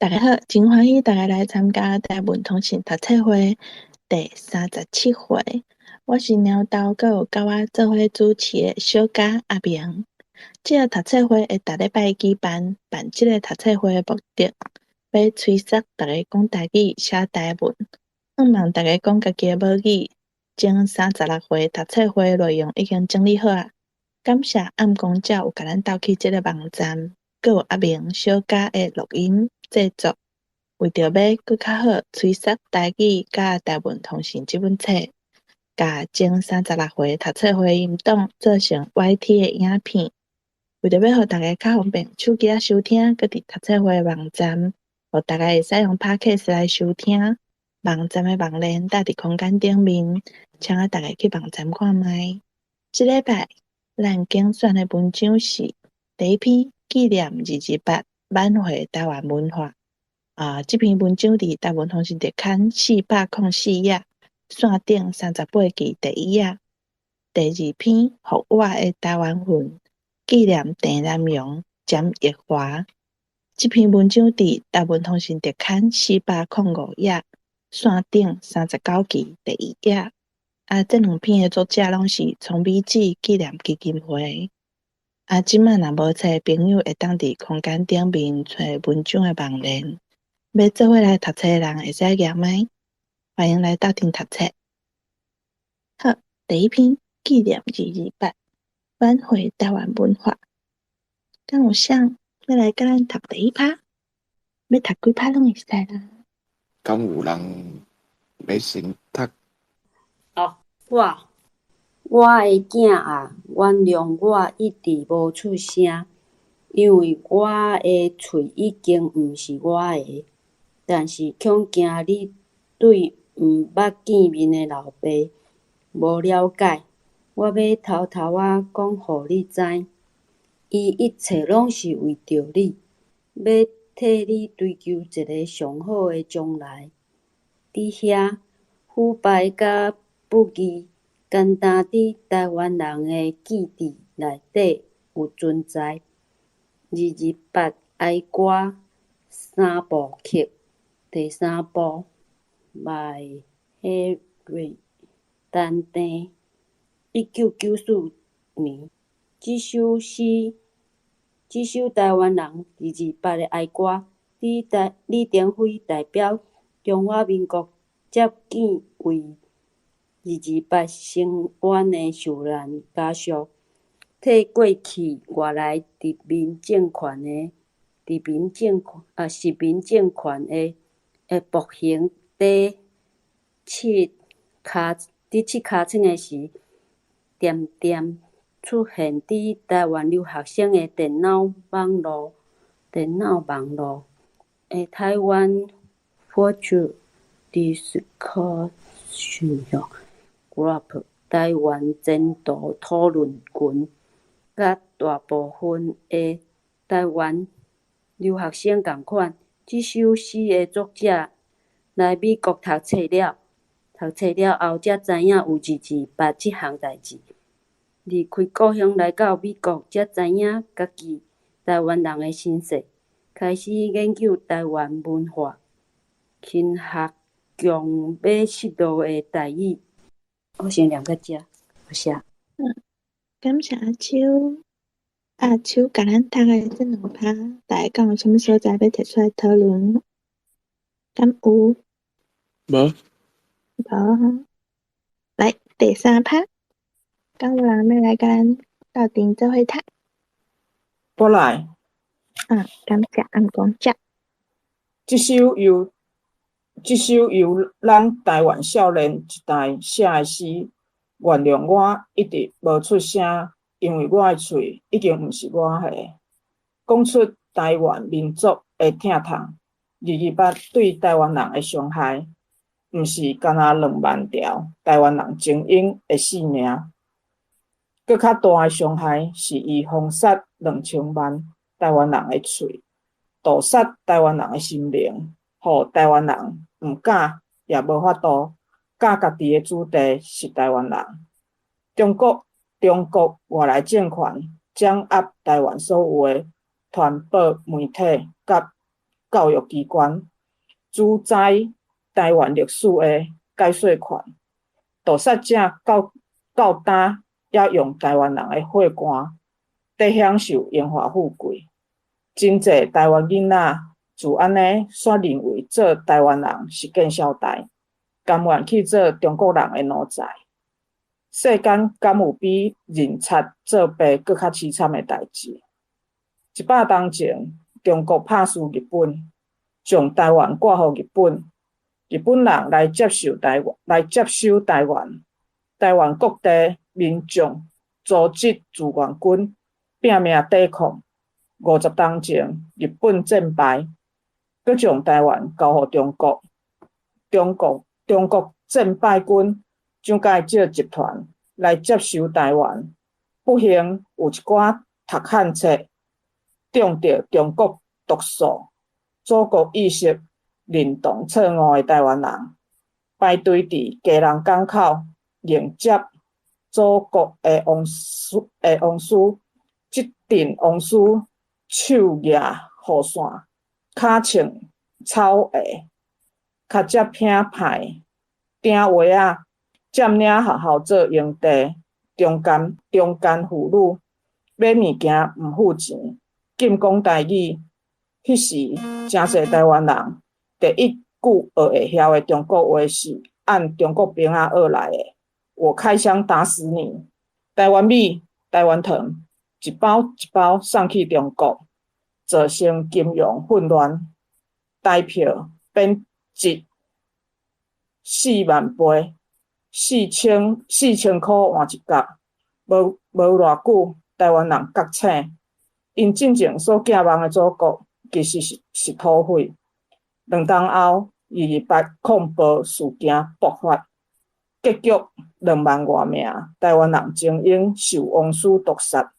大家好，真歡喜大家來參加台文通信讀冊會第37回。我是貓豆，閣有佮我做伙主持的小嘉阿明。這个讀冊會會逐禮拜舉辦，辦這个讀冊會的目的，欲催促大家講台語、寫台文，向望大家講家己的母語。前36回讀冊會內容已經整理好矣。感謝暗公鳥有共咱鬥起這个網站，閣有阿明、小嘉的錄音製作，為著欲閣較好催促台語佮台文通信這本冊，共前三十六回讀冊會音檔做成 YT 的影片，為著欲予大家較方便手機仔收聽，閣佇讀冊會網站，予大家會使用 Podcast 來收聽。網站的網連搭佇空間頂面，請大家去網站看覓。這禮拜咱揀選的文章是第一篇紀念二二八挽回台灣文化。啊，這篇文章佇台文通信特刊404頁，線頂38期第一頁。第二篇予我的台灣魂，紀念鄭南榕、詹益華。這篇文章佇台文通信特刊405頁，線頂39期第一頁。啊，這兩篇的作者攏是聰美子紀念基金會。啊，這擺若無冊的朋友，會當佇空間頂面揣文章的網連。欲做伙來讀冊的人，會使舉麥，歡迎來鬥陣讀冊。好，第一篇紀念二二八，挽回台灣文化。敢有誰欲來共咱讀第一趴？欲讀幾趴攏會使啦。敢有人欲先讀？哦，我的囝啊，原諒我一直無出聲，因為我的喙已經毋是我的。但是恐驚你對毋捌見面的老爸無了解，我欲偷偷仔講予你知。伊一切攏是為著你，欲替你追求一个上好的將來。佇遐，腐敗佮不義，干焦佇臺灣人的記憶內底有存在。二二八哀歌三部曲第三部，by Harry 陳鄭，1994年。這首詩，這首臺灣人二二八的哀歌，李登輝代表中華民國接見為二二八伸冤的受難家屬，替過去外來殖民政權的殖民政啊殖民政權的暴行佇拭尻川的時，恬恬出現佇臺灣留學生的電腦網路的臺灣 Future Discussion Group 臺灣前途討論群，佮大部分的臺灣留學生仝款。這首詩的作者來美國讀冊了後，才知影有二二八這項代誌。離開故鄉來到美國，才知影家己臺灣人的身世，開始研究臺灣文化，勤學強欲失落的台語。我先念到遮，多謝。嗯，感謝阿秋。阿秋共咱讀的這兩趴，大家敢有啥物所在欲提出來討論？敢有？無。無。來，第三趴，敢有人欲來共咱鬥陣做伙讀？我來。嗯，感謝暗公鳥。這首由咱臺灣少年一代寫的詩，原諒我一直無出聲，因為我的喙已經毋是我的。講出臺灣民族的疼痛，二二八對臺灣人的傷害，毋是干焦2萬條臺灣人精英的性命，閣較大的傷害是伊封殺2000萬臺灣人的喙，屠殺臺灣人的心靈，予臺灣人毋敢也無法度佮家己的子弟是臺灣人。中國外來政權掌握臺灣所有的傳播媒體佮教育機關主宰台灣歷史的解說權，屠殺者到到今猶用台灣人的血汗，佇享受榮華富貴。真濟台灣囡仔自按呢煞認為做台灣人是見笑代，甘願去做中國人的奴才。世間敢有比認賊做爸閣較淒慘的代誌？100冬前，中國拍輸日本，將台灣割予日本，日本人來接受台灣，來接收台灣。台灣各地民眾組織志願軍，拼命抵抗。50冬前，日本戰敗，閣將台灣交予中國。中國中國戰敗軍蔣介石集團來接收台灣，不幸有一寡讀漢冊中著中國毒素，祖國意識認同錯誤的台灣人，排隊佇基隆港口迎接祖國的王師的王師，這陣王師手舉雨傘，跤穿草鞋，跤脊偏歹，頂襪仔，佔領學校做營地，中間中間婦女買物件毋付錢，禁講台語。彼時，誠濟台灣人第一句學會曉的中國話是按中國兵仔學來的。我開槍打死你！台灣米、台灣糖，一包一包送去中國，造成金融混亂，台票貶值4萬倍，4000箍換一角。無無偌久，台灣人覺醒，𪜶進前所寄望的祖國，其實是是土匪。2冬後，228抗暴事件爆發，結局2萬外名台灣人精英受王師毒殺。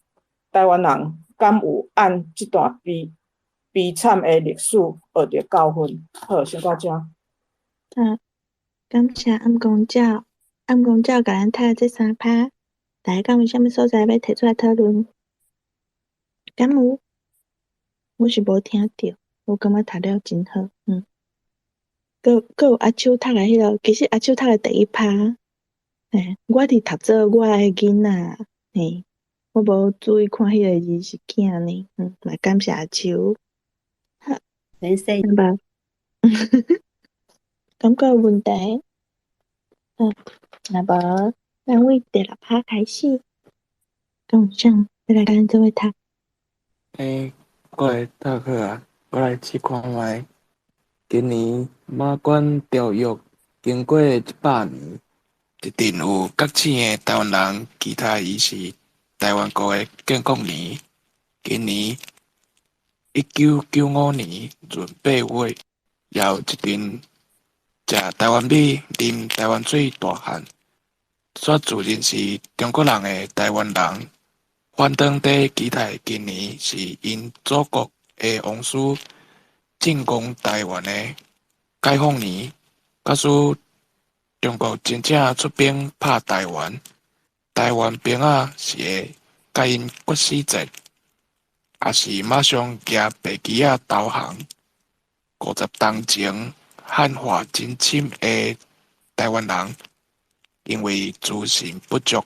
台灣人敢有按這段悲悲慘的歷史學著教訓？好，先到這。好，感謝暗公鳥，暗公鳥共咱讀這三趴，大家敢有啥物所在欲提出來討論？敢有？我是無聽著，我感覺讀了真好，嗯。閣閣有阿秋讀的彼個，其實阿秋讀的第一趴，嘿，我佇讀做我的囡仔，嘿，我無注意看彼個字是囝呢，嗯，嘛感謝阿秋。好，免說。感覺有問題？嗯，若無，咱為第六趴開始，敢有啥欲來共咱做伙讀？欸，我來讀好啊，我來試看覓。今年馬關條約經過100年，一陣有覺醒的台灣人期待伊是台灣國的建國年。今年1995年閏8月，也有一陣食台灣米、啉台灣水大漢，煞自認是中國人的台灣人，反轉佇期待今年是𪜶祖國的王師進攻台灣的解放年。假使中國真正出兵拍台灣，台灣兵仔是會共𪜶決死戰，抑是馬上舉白旗仔投降？50冬前漢化真深的台灣人，因為資訊不足，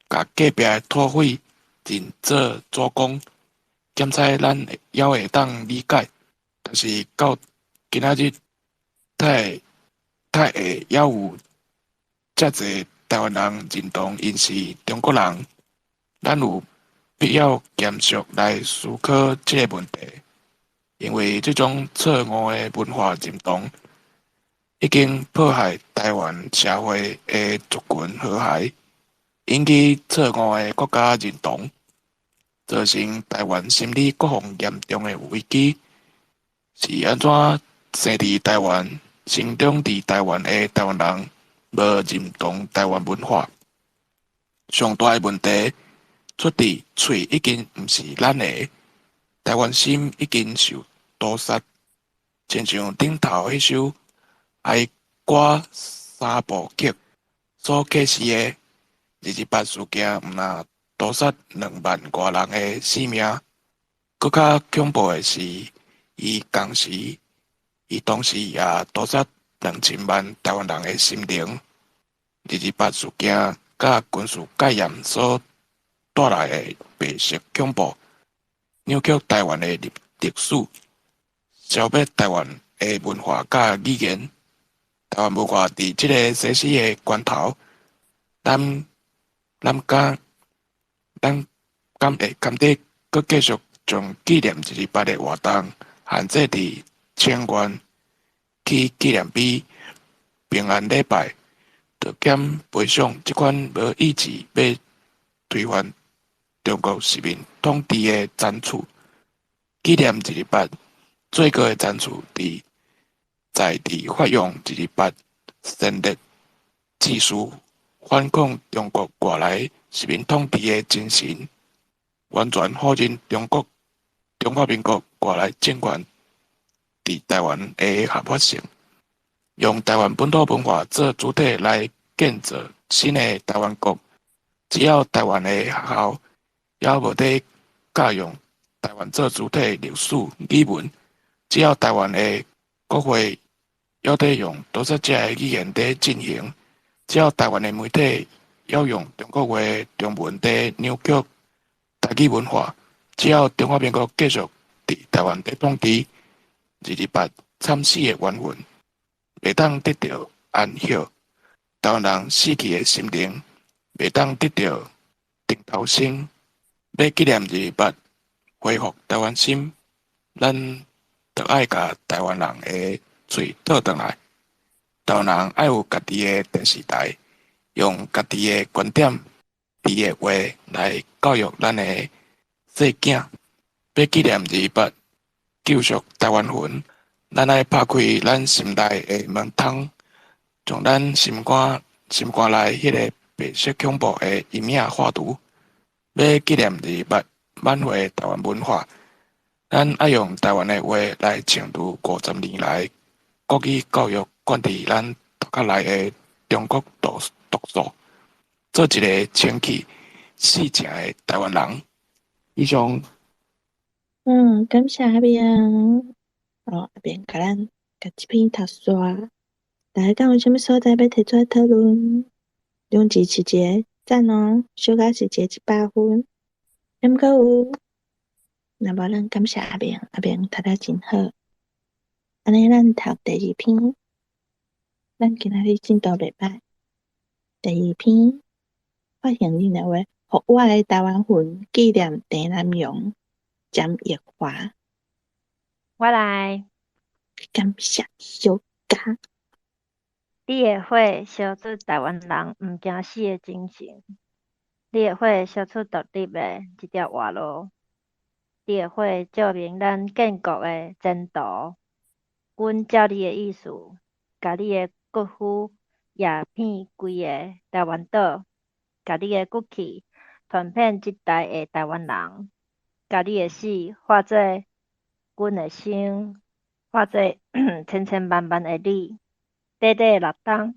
共隔壁的土匪認做祖公，檢採咱猶會當理解。但是到今仔日，太太會猶有遮濟台灣人認同𪜶是中國人，咱有必要嚴肅來思考這个問題，因為這種錯誤的文化認同，已經破壞台灣社會的族群和諧，引起錯誤的國家認同，造成台灣心理各項嚴重的危機。是按怎生佇台灣、生長佇台灣的台灣人，無認同台灣文化？上大的問題出佇喙已經毋是咱的，台灣心已經受屠殺，親像頂頭彼首哀歌三部曲所啟示的228事件，毋但屠殺2萬外人的性命，閣較恐怖的是，伊當時也屠殺2000萬台灣人的心靈。228事件佮軍事戒嚴所帶來的白色恐怖，扭曲台灣的歷史，消滅台灣的文化佮語言。台灣文化佇這个生死的關頭，咱敢會甘得閣繼續將紀念二二八的活動限制佇請願、起紀念碑、平安禮拜，就減賠償這款無意志欲推翻中國殖民統治的層次？紀念二二八最高的層次，佇在佇發揚二二八先烈志士反抗中國外來殖民統治的精神，完全否認中國中華民國外來政權佇台灣的合法性，用台灣本土文化做主體來建造新的台灣國。只要台灣的學校猶無佇教用台灣做主體的歷史語文，只要台灣的國會猶佇用屠殺者的語言佇進行，只要台灣的媒體猶用中國話中文佇扭曲台語文化，只要中華民國繼續佇台灣佇統治，二二八慘死的冤魂袂當得著安息，台灣人死去的心靈袂當得著定頭生。欲紀念二二八，恢復台灣心，咱著愛共台灣人的喙討轉來。台灣人愛有家己的電視台，用家己的觀點、家己的話來教育咱的細囝。欲紀念二二八，救贖台灣魂，咱愛拍開咱心內的門窗，將咱心肝內彼个白色恐怖的陰影化除。欲紀念二二八，挽回台灣文化，咱愛用台灣的話來清除50年來國語教育灌佇咱頭殼內的中國毒素，做一个清氣死正的台灣人。以上。感謝阿明。哦，阿明共咱共這篇讀煞。大家敢有啥物所在欲提出來討論？兩字是一个讚哦，小可是一个100分。還毋過有，若無咱感謝阿明，阿明讀得真好。按呢，咱讀第二篇，咱今仔日進度袂䆀。第二篇，發行人的話，予我的台灣魂紀念鄭南榕、詹玉華。我來。感謝小佳。你的火燒出台灣人毋驚死的精神，你的火燒出獨立的這條活路，你的火照明咱建國的前途。阮照你的意思，共你的骨灰掖遍規个台灣島，共你的骨氣傳遍這代的台灣人，共你的死化做阮的生，化做千千萬萬的你。短短6冬，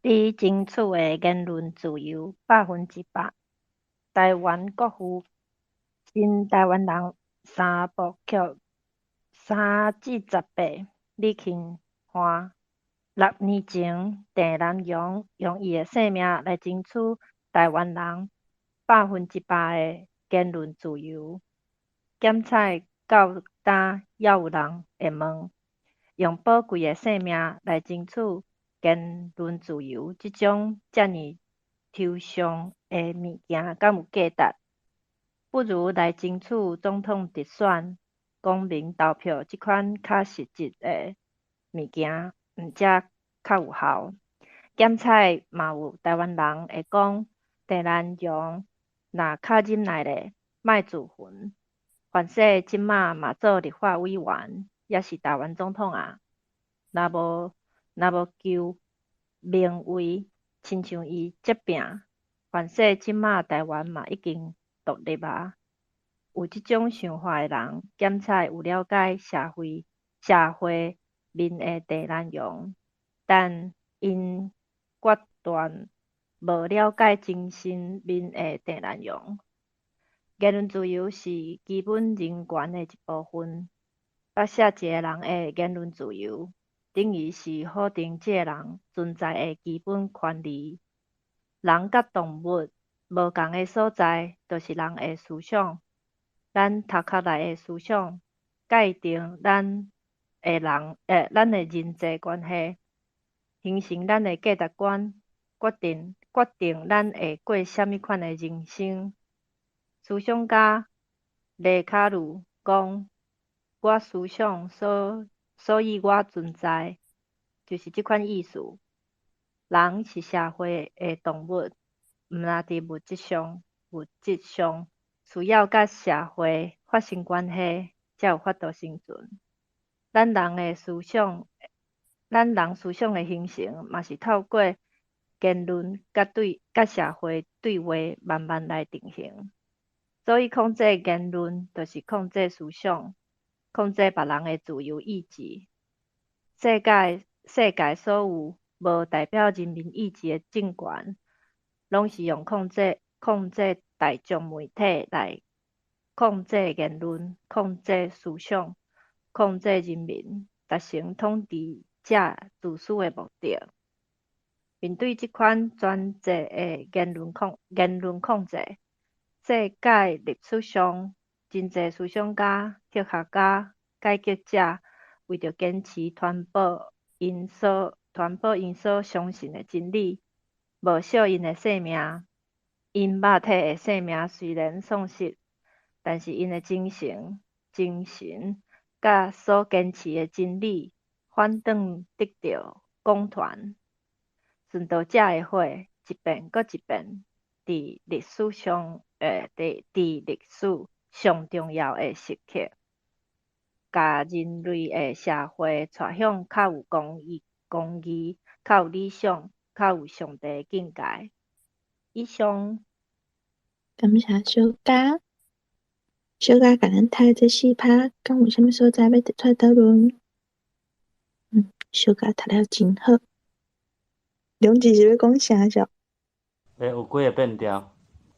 你爭取的言論自由100%，台灣國父新台灣人三部曲3至18李慶華。6年前，鄭南榕用伊的性命來爭取台灣人100%的言論自由。檢採到今猶有人會問，用寶貴的性命來爭取言論自由這種遮爾抽象的物件，敢有價值？不如來爭取總統直選、公民投票這款較實質的物件，毋才較有效。檢採嘛有台灣人會講，鄭南榕若較忍耐咧，莫自焚。凡勢這馬嘛做立法委員，抑是台灣總統啊。若無求名位，親像伊這拼，凡勢這馬台灣嘛已經獨立啊。有這種想法的人，檢採有了解社會面的鄭南榕，但𪜶決斷無了解精神面的鄭南榕。言論自由是基本人權的一部分，剥削一个人的言論自由，等於是否定這个人存在的基本權利。人佮動物無仝的所在，就是人的思想。咱頭殼內的思想，界定咱的人際關係，形成咱的價值觀，決定咱會過啥物款的人生。思想家雷卡魯講：我思想，所以我存在，就是這款意思。人是社會的動物，毋但佇物質上需要佮社會發生關係，才有法度生存。咱人思想的形成，嘛是透過言論佮社會對話慢慢來定型。所以控制言論，就是控制思想，控制別人的自由意志。世界所有無代表人民意志的政權，攏是用控制大眾媒體來控制言論、控制思想、控制人民，達成統治者自私的目的。面對這款專制的言論控制，世界歷史上真濟思想家、哲學家、改革者，為著堅持傳播𪜶所相信的真理，無惜𪜶的性命。𪜶肉體的性命雖然喪失，但是𪜶的精神佮所堅持的真理，反轉得著廣傳。殉道者的血，一遍閣一遍，佇歷史上重要的時刻，共人類的社會帶向較有公義、較有理想、較有上帝的境界。以上。感謝小佳，小佳共咱讀這四趴，敢有啥物所在欲提出來討論？小佳讀了真好。梁志是欲講啥小？有幾个變調。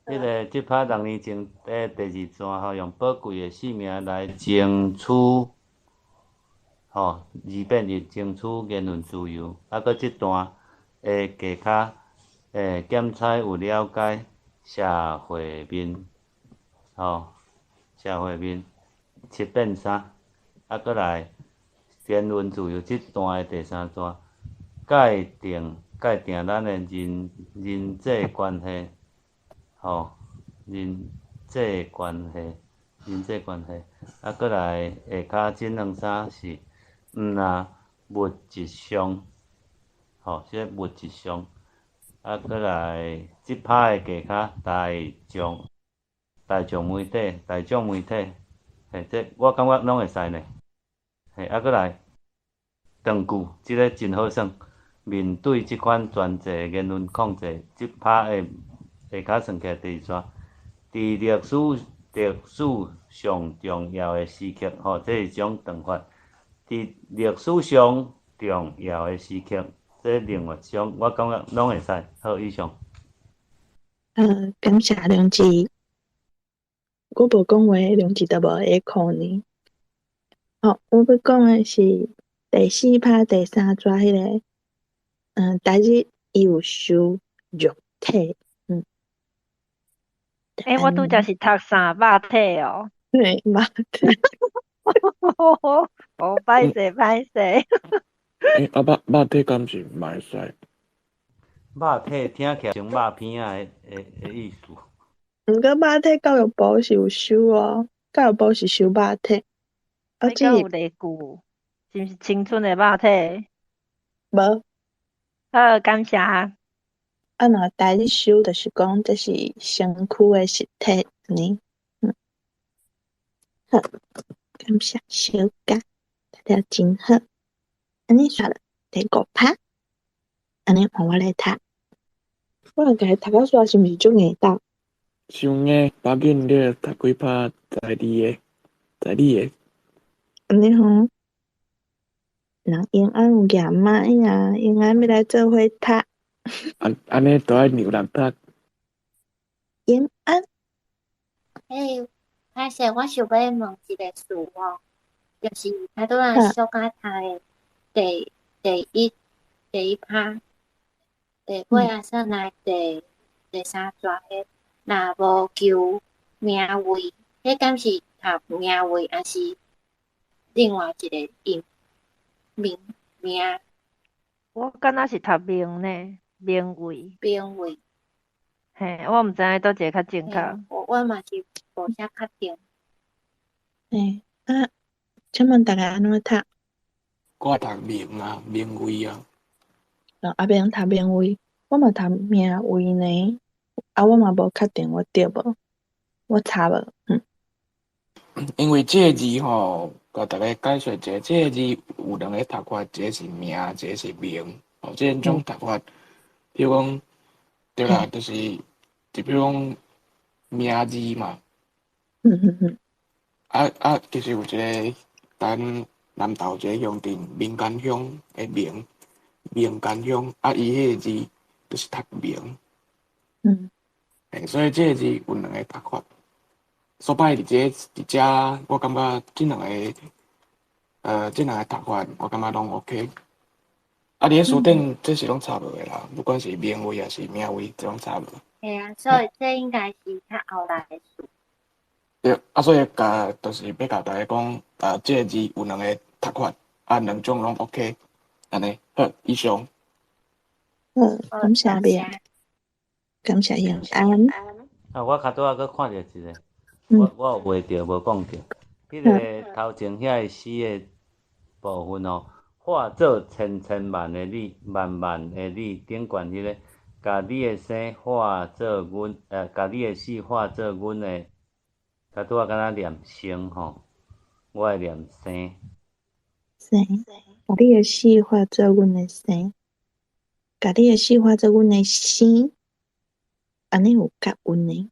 彼个這拍6年前的第二段吼，用寶貴的性命來爭取，吼，2變1爭取言論自由。啊，閣這段的下跤，檢採有了解社會面，吼，社會面7變3，啊，閣來言論自由這段的第三段，界定咱的人際關係，吼，人際關係，啊，閣來下跤這兩三是毋若物質上，吼，這個物質上，啊，閣來這拍的下跤大眾媒體，嘿，這我感覺攏會使呢，嘿，啊，閣來斷句，這个真好耍。面對這款專制言論控制，這拍的下跤算起來第二段，佇歷史上重要的時刻，吼，這是一種長法。佇歷史上重要的時刻，這另外一種，我感覺攏會使。好，以上。感謝梁志。我無講話，梁志都無會可呢。哦，我欲講的是第四拍第三段彼个，台日伊有收肉體。欸，我拄則是讀啥肉體哦？對，肉體。哦，歹勢歹勢。欸，啊，肉體敢是嘛會使？肉體聽起來像肉片仔的意思。毋過肉體教育部是有收哦，教育部是收肉體。啊，這有例句，是毋是青春的肉體？無。好，感謝。啊，若台日收，就是講這是身軀的實體呢。好，感謝小佳，讀得真好。按呢煞落第五拍，按呢換我來讀。我來共伊讀到煞，是毋是足硬鬥？傷硬，把緊你讀幾拍在你的，在你的。按呢吼，人永安有舉麥啊，永安欲來做伙讀。按呢，都愛讓人讀。永安。欸，歹勢，我想欲問一个事哦。就是較拄仔小可讀的第一拍，第尾仔算來第三逝彼，若無求名位，彼敢是讀名位，抑是另外一个音名名？我敢若是讀名呢，名位。名位。嘿，我毋知影佗一个較正確。我嘛是無啥確定。嘿，啊，請問大家按怎讀？我讀名啊，名位啊。哦，阿明讀名位，我嘛讀名位呢。啊，我嘛無確定我對無，我查無。因為這個字吼，共大家解說一下，這個字有兩个讀法，一个是名，一个是名。哦，這兩種讀法，比如講，對啦，就是，就比如講名字嘛。啊啊，其實有一个咱南投一个鄉鎮民間鄉的名，民間鄉，啊，伊彼個字就是讀名。嘿，所以這个字有兩个讀法。所擺佇這佇遮，我感覺這兩个讀法，我感覺攏 OK。啊，佇咧書頂，這是攏查無的啦，不管是名位抑是名位，這攏查無。嘿啊，所以這應該是較後來的事。對，啊，所以共就是欲共大家講，啊，這个字有兩个讀法，啊，兩種攏 OK，按呢，好，以上。好，感謝明，感謝永安。啊，我較拄仔閣看著一个，我有畫著無講著，彼个頭前遐个詩的部分吼，化做千千萬的你，萬萬的你，頂懸彼个，共你的生化做阮，共你的死化做阮的，較拄仔敢若念生吼，我會念生。生，共你的死化做阮的生，共你的死化做阮的生，按呢有押韻呢？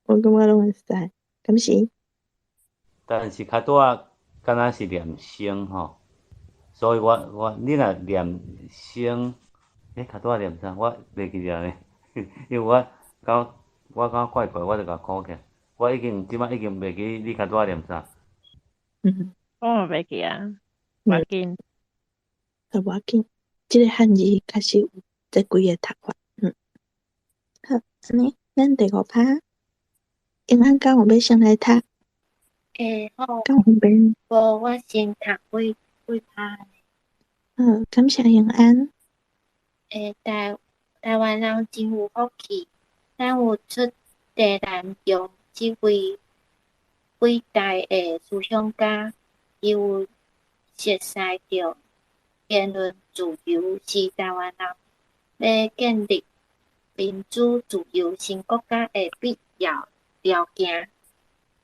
我感覺攏會使，敢是？但是較拄仔敢若是念生吼，所以我你若念生，較拄仔念啥？我袂記得呢，因為我感我感覺怪怪，我就共考起來。我已經這擺已經袂記你較拄仔念啥。我嘛袂記啊，無要緊。無要緊，這个漢字確實有這幾个讀法。好，按呢，咱第五拍，永安敢有欲先來讀？好。敢有方便？無，我先讀幾幾拍。好，感謝永安。台灣人真有福氣，咱有出鄭南榕這位偉大的思想家，伊有熟悉著言論自由是台灣人欲建立民主自由新國家的必要條件，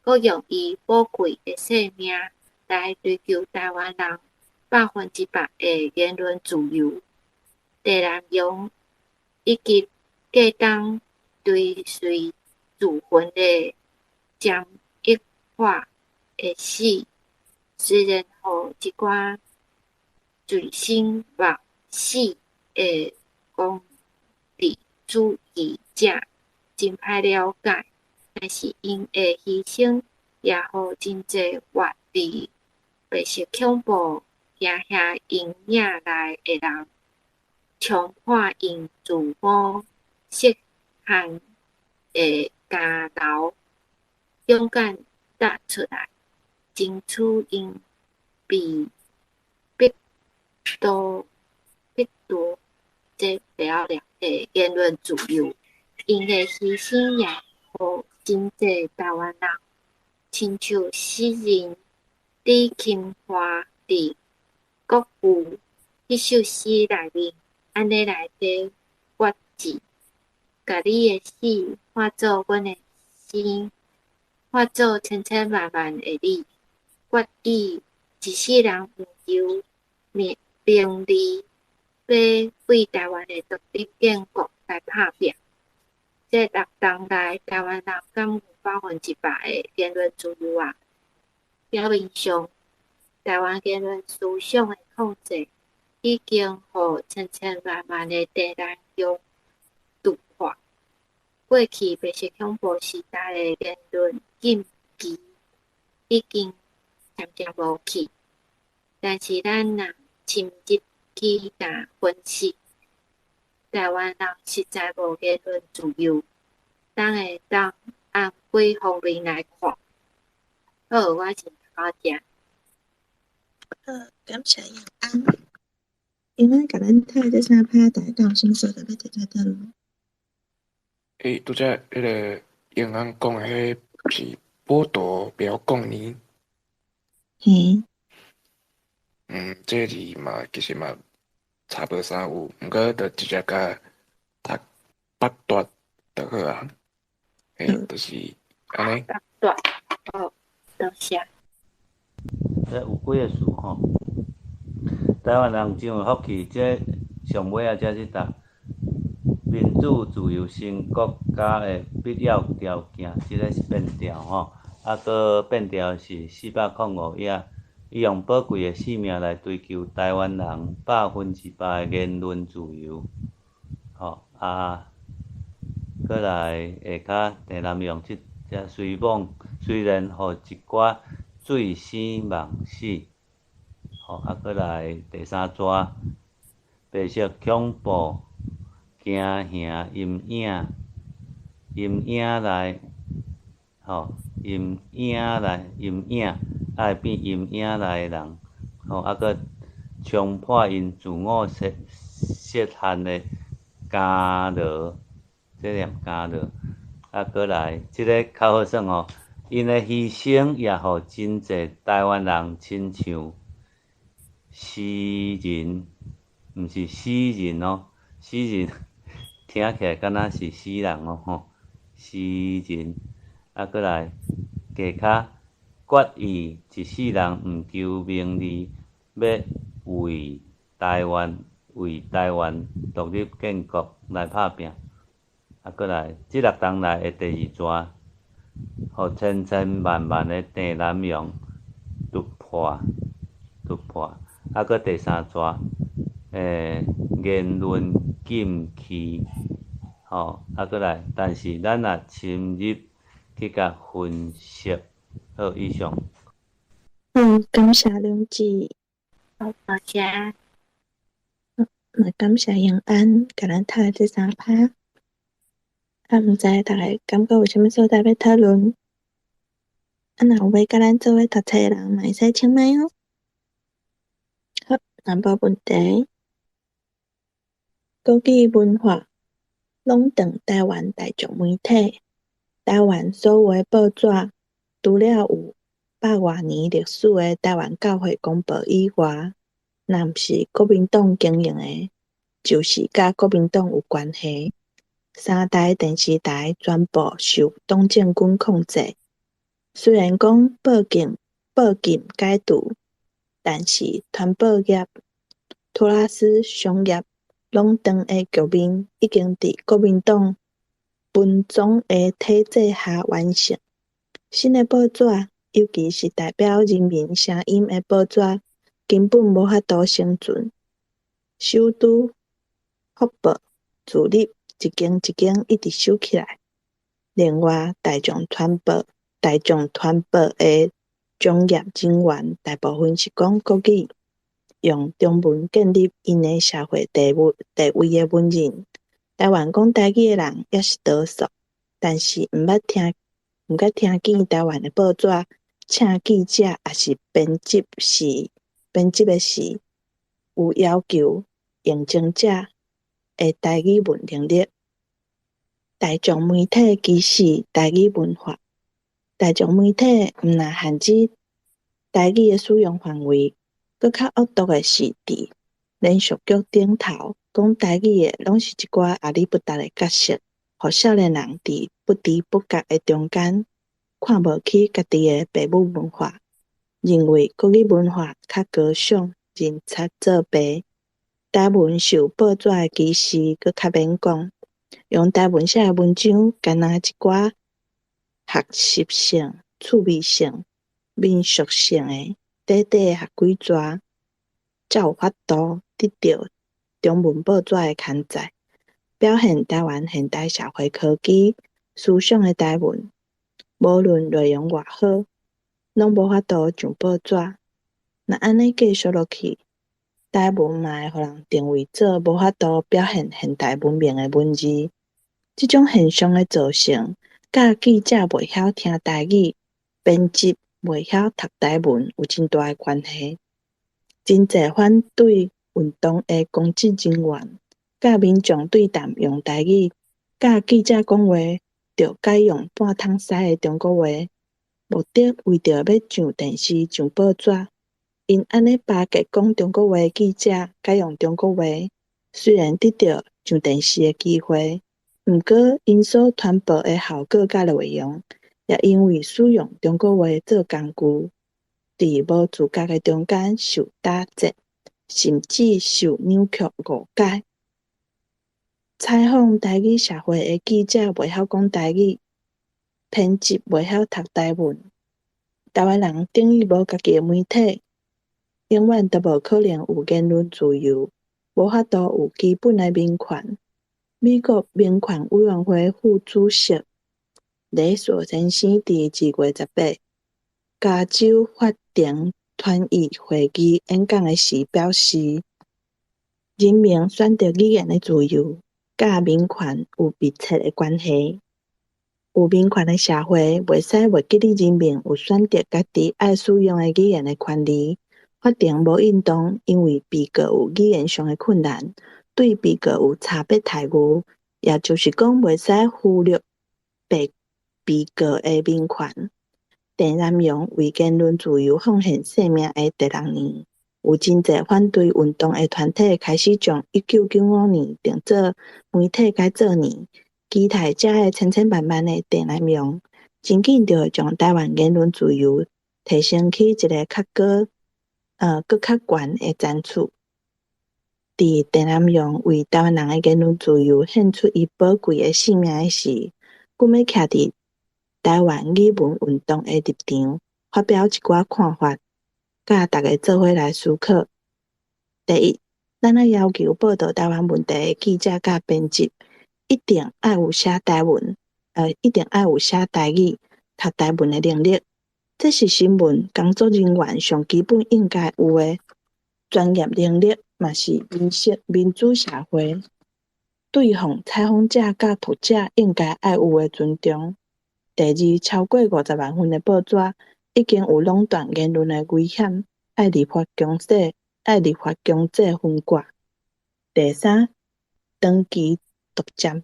閣用伊寶貴的性命來追求台灣人100%的言論自由。鄭南榕以及過當追隨自焚的詹益樺的死，雖然予一寡醉生夢死的功利主義者真歹了解，但是𪜶的犧牲也予真濟活佇白色恐怖驚嚇陰影內的人，衝破𪜶自我設限的監牢，勇敢踏出來，爭取𪜶被剝奪剝奪這袂曉念的言論自由。𪜶的犧牲也予真濟台灣人，親像詩人李琴華佇國父彼首詩內面按呢來咧決志：共你的死化做阮的生，化做千千萬萬的你，決意一世人毋求名利，欲為台灣的獨立建國來拍拚。這六冬來，台灣人敢有100%的言論自由啊？表面上，台灣言論思想的控制已經予千千萬萬的鄭南榕突破。過去白色恐怖時代的言論禁忌已經渐渐無去。但是咱若深入去共分析，台灣人實在無言論自由，咱會當按幾方面來看。好，我先讀到遮。好，感謝永安。永安共咱讀這三拍，大家有啥物所在欲提出來討論？欸，拄才彼个永安講的彼是剝奪不要講呢？嘿。這個字嘛，其實嘛差無啥有，毋過就直接共讀剝奪就好啊。嘿，就是按呢。剝奪，好，多謝。這有幾个詞吼，台灣人真有福氣，這上尾仔才去讀民主自由新國家的必要條件，這个是變調吼，啊，閣變調是405頁，伊用寶貴的性命來追求台灣人100%的言論自由，吼啊，閣來下跤鄭南榕這這雖罔雖然予一寡醉生夢死，吼啊，閣來第三逝，白色恐怖驚嚇陰影，陰影內，吼陰影內陰影，愛變陰影內的人，吼啊，閣衝破𪜶自我設設限的監牢，這念監牢，啊，閣來這个較好耍吼，𪜶的犧牲也予真濟台灣人親像死人，毋是死人哦，死人聽起來敢若是死人哦吼，死人，啊，閣來下跤決意一世人毋求名利，欲為台灣為台灣獨立建國來拍拚。啊，閣來這六冬來的第二逝，予千千萬萬的鄭南榕突破突破。啊，閣第三逝，言論禁區，吼，啊，閣來，但是咱若深入去共分析，好，以上。感謝良志。好，多謝。嘛感謝永安，共咱讀這三拍。啊，毋知逐个感覺有啥物所在欲討論？啊，若有欲佮咱做伙讀冊的人，嘛會使請麥哦。好，若無問題。國語文化壟斷台灣大眾媒體，台灣所有的報紙，除了有百外年歷史的台灣教會公報以外，若毋是國民黨經營的，就是佮國民黨有關係。三台電視台全部受黨政軍控制。雖然講報禁報禁解除，但是傳播業、托拉斯商業壟斷的局面已經佇國民黨文總的體制下完成。新的報紙，尤其是代表人民聲音的報紙，根本無法度生存。首都福報、自立一間一間一直收起來。另外，大眾傳播、大眾傳播的專業人員大部分是講國語，用中文建立𪜶的社會地位地位的文人。台灣講台語的人猶是多數，但是毋捌聽毋捌聽見台灣的報紙請記者抑是編輯時編輯的時，有要求應徵者的台語文能力。大眾媒體歧視台語文化，大眾媒體毋但限制台語的使用範圍，閣較惡毒的是，佇連續劇頂頭講台語的，攏是一寡阿里不達的角色，予少年人佇不知不覺的中間看無起家己的爸母文化，認為國語文化較高尚，認賊做爸。台文受報紙的歧視，閣較免講。用台文寫的文章，敢若一寡學習性、趣味性、民俗性的短短的幾逝，才有法度得著中文報紙的刊載，表現台灣現代社會科技思想的台文，無論內容偌好，攏無法度上報紙。若按呢繼續落去，台文嘛會予人定位做無法度表現現代文明的文字。這種現象的造成，佮記者袂曉聽台語，編輯袂曉讀台文有真大的關係。真濟反對運動的公職人員，佮民眾對談用台語，佮記者講話，著改用半桶西的中國話，目的為著欲上電視、上報紙。𪜶按呢巴結講中國話的記者改用中國話，雖然得著上電視的機會，毋過𪜶所傳播的效果佮內容，也因為使用中國話做工具，佇無自覺的中間受打折，甚至受扭曲誤解。採訪台語社會的記者袂曉講台語，編輯袂曉讀台文，台灣人等於無家己的媒體，永遠都無可能有言論自由，無法度有基本的民權。美國民權委員會副主席雷索先生佇2月18加州法庭傳譯會議演講的時表示，人民選擇語言的自由，佮民權有密切的關係。有民權的社會，袂使袂記得人民有選擇家己愛使用的語言的權利。法庭無應當因為被告有語言上的困難，對被告有差別待遇，也就是講，袂使忽略被告的民權。鄭南榕為言論自由奉獻性命的第六年，有真濟反對運動的團體開始將1995年定做媒體改造年，期待遮的千千萬萬的鄭南榕，真緊就會將台灣言論自由提升去一个較高、閣較懸的層次。佇鄭南榕為台灣人的言論自由獻出伊寶貴的性命的時，阮欲徛佇台灣語文運動的立場，發表一寡看法，佮大家做伙來思考。第一，咱愛要求報導台灣問題的記者佮編輯，一定愛有寫台文，一定愛有寫台語、讀台文的能力。這是新聞工作人員上基本應該有的專業能力，嘛是民主社會對予採訪者佮讀者應該愛有的尊重。第二，超過50萬份的報紙已經有壟斷言論的危險，愛立法強制分割。第三，長期獨佔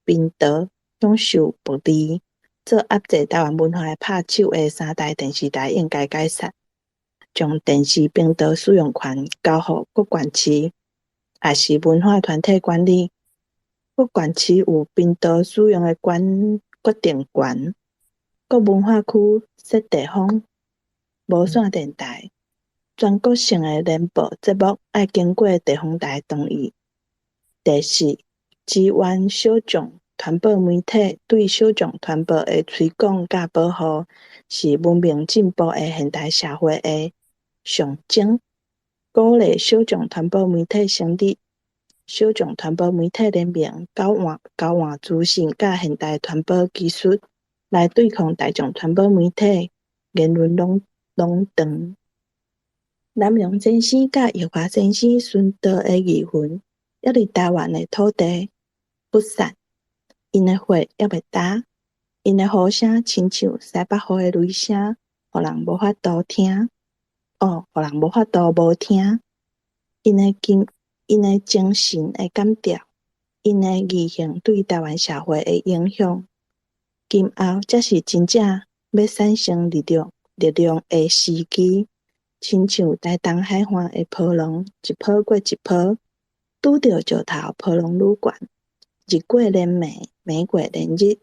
頻道享受薄利，做壓制台灣文化的拍手的三台電視台應該解散，將電視頻道使用權交予各縣市，抑是文化團體管理。各縣市有頻道使用的決定權，各文化區設地方無線電台，全國性的聯播節目愛經過地方台同意。第四，支援小眾傳播媒體對小眾傳播的推廣佮保護，是文明進步的現代社會的象徵。鼓勵小眾傳播媒體成立小眾傳播媒體聯盟，交換資訊佮現代傳播技術，來對抗大眾傳播媒體言論壟斷。南榕先生佮玉華先生殉道的義魂，猶佇台灣的土地不散，𪜶的血猶未焦，𪜶的呼聲親像西北雨的雷聲，予人無法度聽，哦，予人無法度無聽。𪜶的精神的感召，𪜶的義行對台灣社會的影響，今後才是真正欲產生力量的時機。親像台東海岸的波浪，一波過一波，拄著石頭波浪愈懸，日過連暝，暝過連日，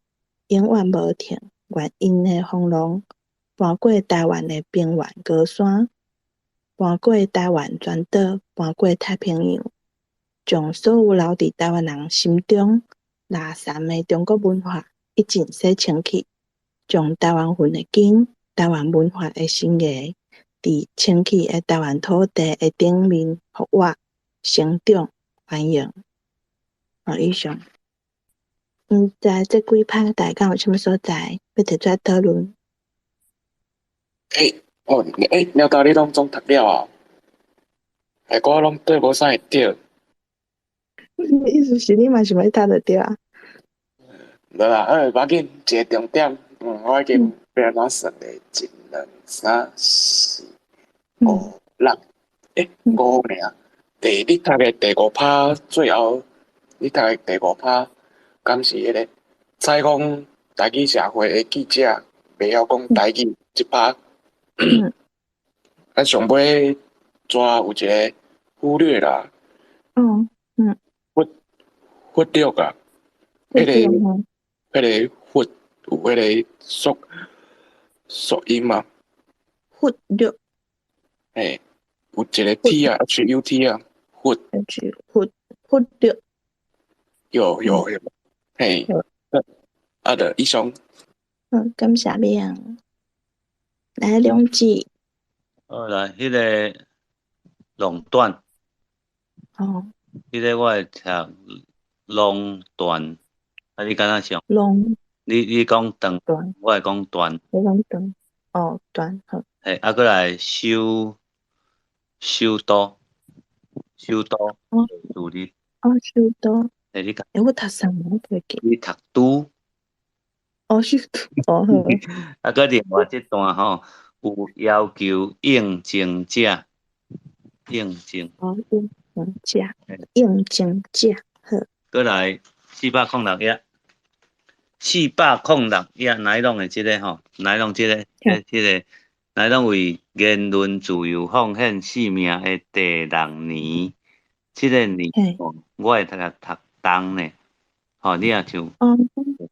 永遠無停。願𪜶的風浪搬過台灣的平原高山，搬過台灣全島，搬過太平洋，將所有留佇台灣人心中垃圾的中國文化一盡洗清去，將台灣魂的根、台灣文化的生芽，佇清氣的台灣土地的頂面復活、成長、繁榮。好，以上。毋知這幾擺大家有啥物所在欲提出來討論？欸，哦，欸，猫頭你攏總讀了啊？害我攏對無啥會對。你意思是你嘛想欲讀就對啊？無啦，好，無要緊，一個重點，我已經欲按怎算咧？一、兩、三、四、五、六，欸，五爾。第你讀的第五拍最後，你讀的第五拍，敢是彼個採訪台語社會的記者，袂曉講台語這拍。啊，上尾逝有一個忽略啦。忽忽略啊，彼個忽有彼個縮縮音啊。忽略。嘿，有一個 T 啊，H U T 啊，忽。 H 忽忽略。有有有，嘿，啊，就以上。好，感謝明。來兩字。好來，彼个壟斷。哦。彼个我會讀壟斷，啊，你敢若想？壟。你講斷，我會講斷。你講斷，哦，斷好。嘿，啊，閣來首首都，首都，獨立。哦，首都。欸，你欸，我讀啥物？我袂記。你讀都。哦，首都，哦好。啊，閣另外這段吼，有要求應徵者，應徵。哦，應徵者，應徵者，好。閣來406頁，406頁，乃攏的這个吼，乃攏這个，這個，乃攏為言論自由奉獻性命的第六年，這个年吼，我會讀讀冬呢，吼，你若像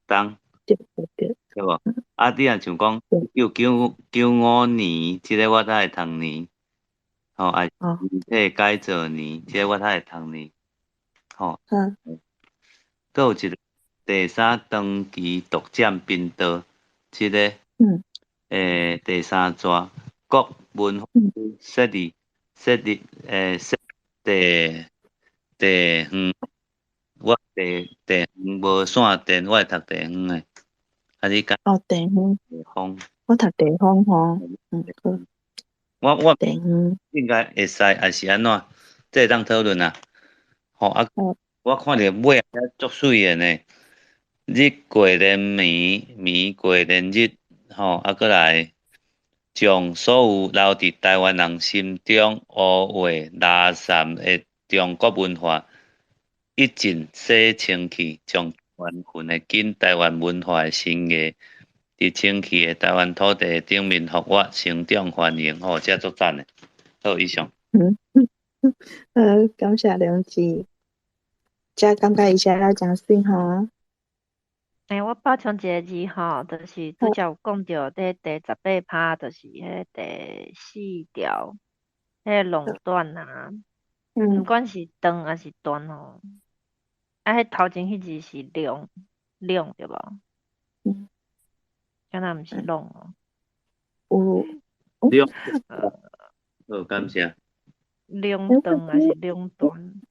冬。對對對，對無？啊，你若像講1995年，這个我才會讀年，吼，啊，體改造年，這个我才會讀年，吼。閣有一个第三長期獨佔頻道，這个，第三逝國文化設立設立設地地方，我地地方無線電，我會讀地方的。啊，你講哦，地方，地方，我讀地方吼，嗯好。我地方應該會使，抑是按怎？這會當討論啊。吼啊，我看著尾仔足媠的呢。日過連暝，暝過連日，吼啊，閣來將所有留佇台灣人心中烏畫垃圾的中國文化一盡洗清去，將台灣魂的根、台灣文化的新芽，佇清氣的台灣土地頂面復活、成長、繁榮，吼，這足讚的。好，以上。好，感謝良志。這感覺伊寫了誠媠吼。欸，我補充一个字吼，就是拄才有講著佇第18拍，就是彼第四條，彼个壟斷啊，毋管是斷抑是斷吼，啊，彼頭前彼字是量量對無？敢若毋是攏哦。有。量。好，感謝。兩斷抑是兩斷？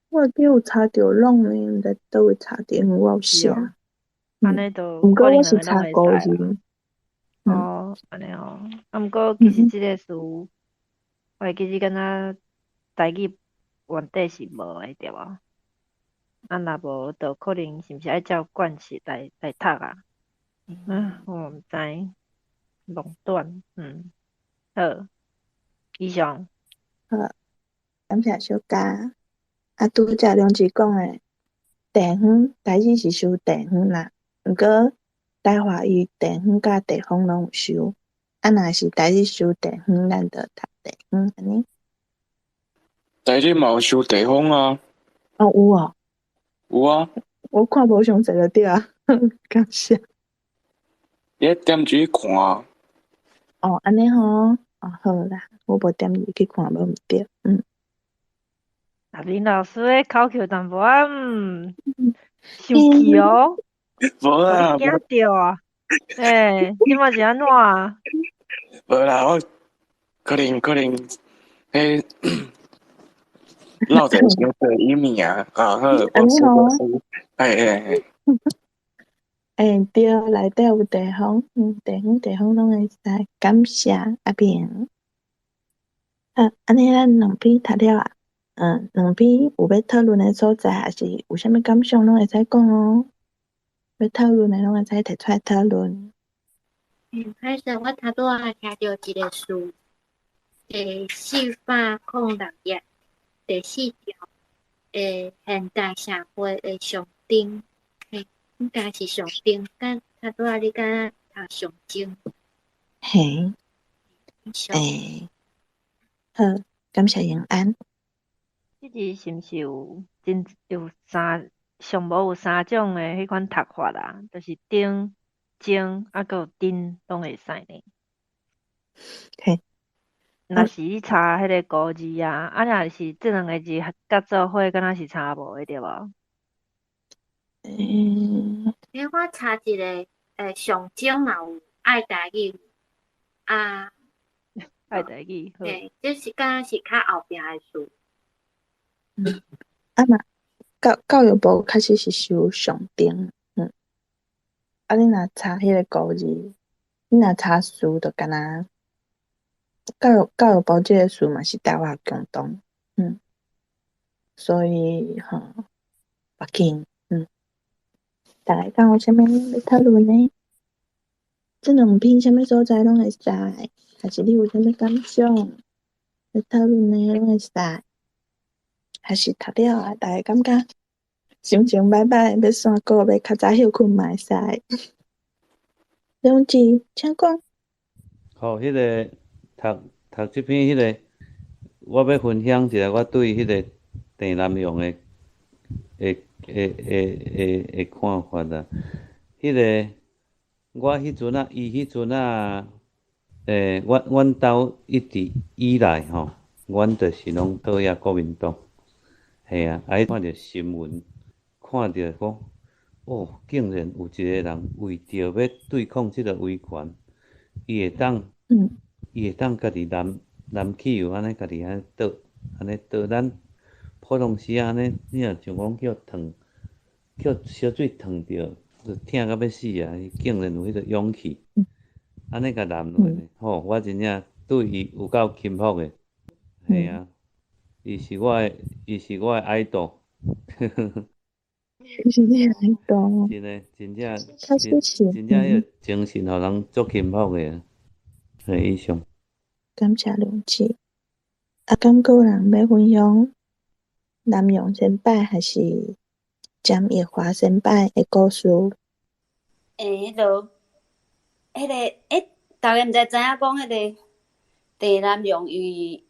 我記有查著攏呢，毋知佗位查著，因為我有寫。按呢就毋過可能我是查兩個攏會使古字。哦，按呢哦，啊，毋過其實這个詞，我會記得敢若台語原底是無的對無？啊，若無就可能是毋是愛照慣勢來讀啊？啊，我毋知，壟斷，好，以上。好，感謝小佳。啊，拄才良志講的地方，台語是收地方啦，毋過台話伊地方佮地方攏有收。啊，若是台語收地方，咱就讀地方按呢。台語嘛有收地方啊。哦，有哦。有啊。我看無詳細就對啊，感謝。你愛點入去看。哦，按呢吼，哦好啦，我無點入去看，無毋對，。阿林老師的口氣有淡薄仔，生氣哦。無啦。驚著啊！欸，這擺是按怎啊？無啦，我可能，彼落一个傷濟伊名啊，好，無事無事，嘿嘿嘿。欸，對，內底有地方，地方地方攏會使。感謝阿平。啊，按呢咱兩篇讀了啊，兩篇有欲討論的所在，抑是有啥物感想，攏會使講哦。欲討論的攏會使提出來討論。歹勢，我頭拄仔聽著一个詞，第406頁第四條的現代社會的象徵，嘿，應該是象徵，敢頭拄仔你敢讀象徵？嘿，欸，好，感謝永安。這字是毋是有真有三上無有三種的彼款讀法啊？就是頂、中，啊，閣有頂，攏會使呢。嘿。若是你查彼个古字啊，啊，若是這兩个字佮做伙，敢若是差無的對無？欸，我查一个，象徵嘛有愛台語啊，愛台語，好。嘿，這是敢若是較後壁的詞。啊嘛，教育部確實是收上頂，啊，你若查彼个古字，你若查詞就敢若教育部這个詞嘛是台灣共同，所以吼，無要緊，大家敢有啥物欲討論的？這兩篇啥物所在攏會使，還是你有啥物感想欲討論的攏會使，還是讀了啊，大家感覺心情歹歹，欲散步，欲較早歇睏嘛會使。梁志，請講。好，彼个讀讀這篇彼个，我欲分享一下我對彼个鄭南榕的看法啦。彼个我彼陣啊，伊彼陣啊，阮兜一直以來吼，阮就是攏討厭國民黨。嘿啊，啊，彼看著新聞，看著講，哦，竟然有一个人為著欲對抗這个威權，伊會當家己藍汽油按呢，家己按呢倒，按呢倒。咱普通時仔按呢，你若像講叫燙，叫燒水燙著，就疼甲欲死啊！伊竟然有彼个勇氣，按呢共淋落呢，吼！我真正對伊有夠欽服的，嘿啊，伊是我的 idol。伊是你的 idol。真的，真正，真正彼个精神，予人足欽服的。嘿，以上。感謝梁志。啊，敢閣有人欲分享南榕先輩還是詹益華先輩的故事？欸，彼落，彼个，欸，逐家毋知知影講彼个鄭南榕伊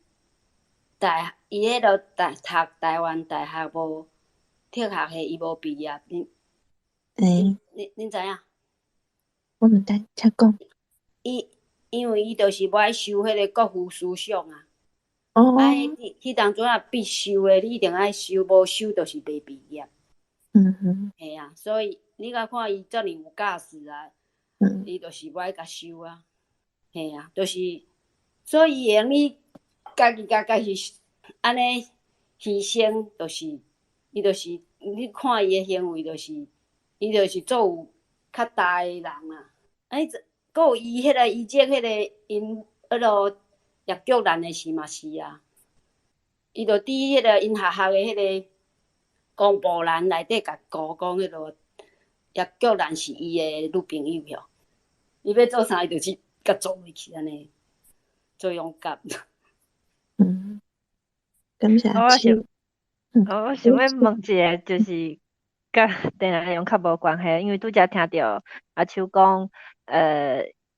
大，伊彼落大讀台灣大學無哲學系，伊無畢業。恁，恁知影？我毋知，請講。伊因為伊就是無愛修彼个國父思想啊。哦。啊，彼當陣啊必修的，你一定愛修，無修就是袂畢業。嘿啊，所以你敢看伊遮爾有教識啊，伊就是無愛共修啊。嘿啊，就是，所以伊會用去家己共家己按呢犧牲，就是伊就是你看伊的行為，就是伊就是做有較大的人啊。啊，閣有伊彼个伊這彼个𪜶彼落葉菊蘭的時嘛是啊，伊就佇彼个𪜶學校的彼个公布欄內底共講講彼落葉菊蘭是伊的女朋友哟。伊欲做啥，伊就去共做落去按呢，做勇敢。感謝。我想欲問一个，就是佮鄭南榕較無關係，因為拄才聽著阿秋講，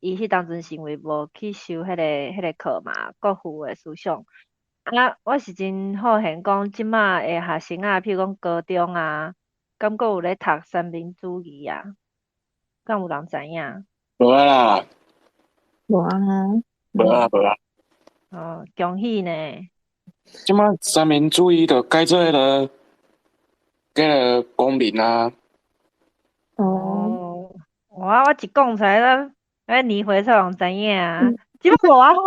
伊彼當陣是因為無去修彼个課嘛，國父的思想。啊，我是真好閒講，這馬的學生啊，譬如講高中啊，敢閣有咧讀三民主義啊？敢有人知影？無啊啦。無啊。無啊無啊。哦，恭喜呢！這馬三民主義就改做彼个，彼个公民啊。哦。哇！我一講出來，咱年歲才人知影啊。這馬無啊好。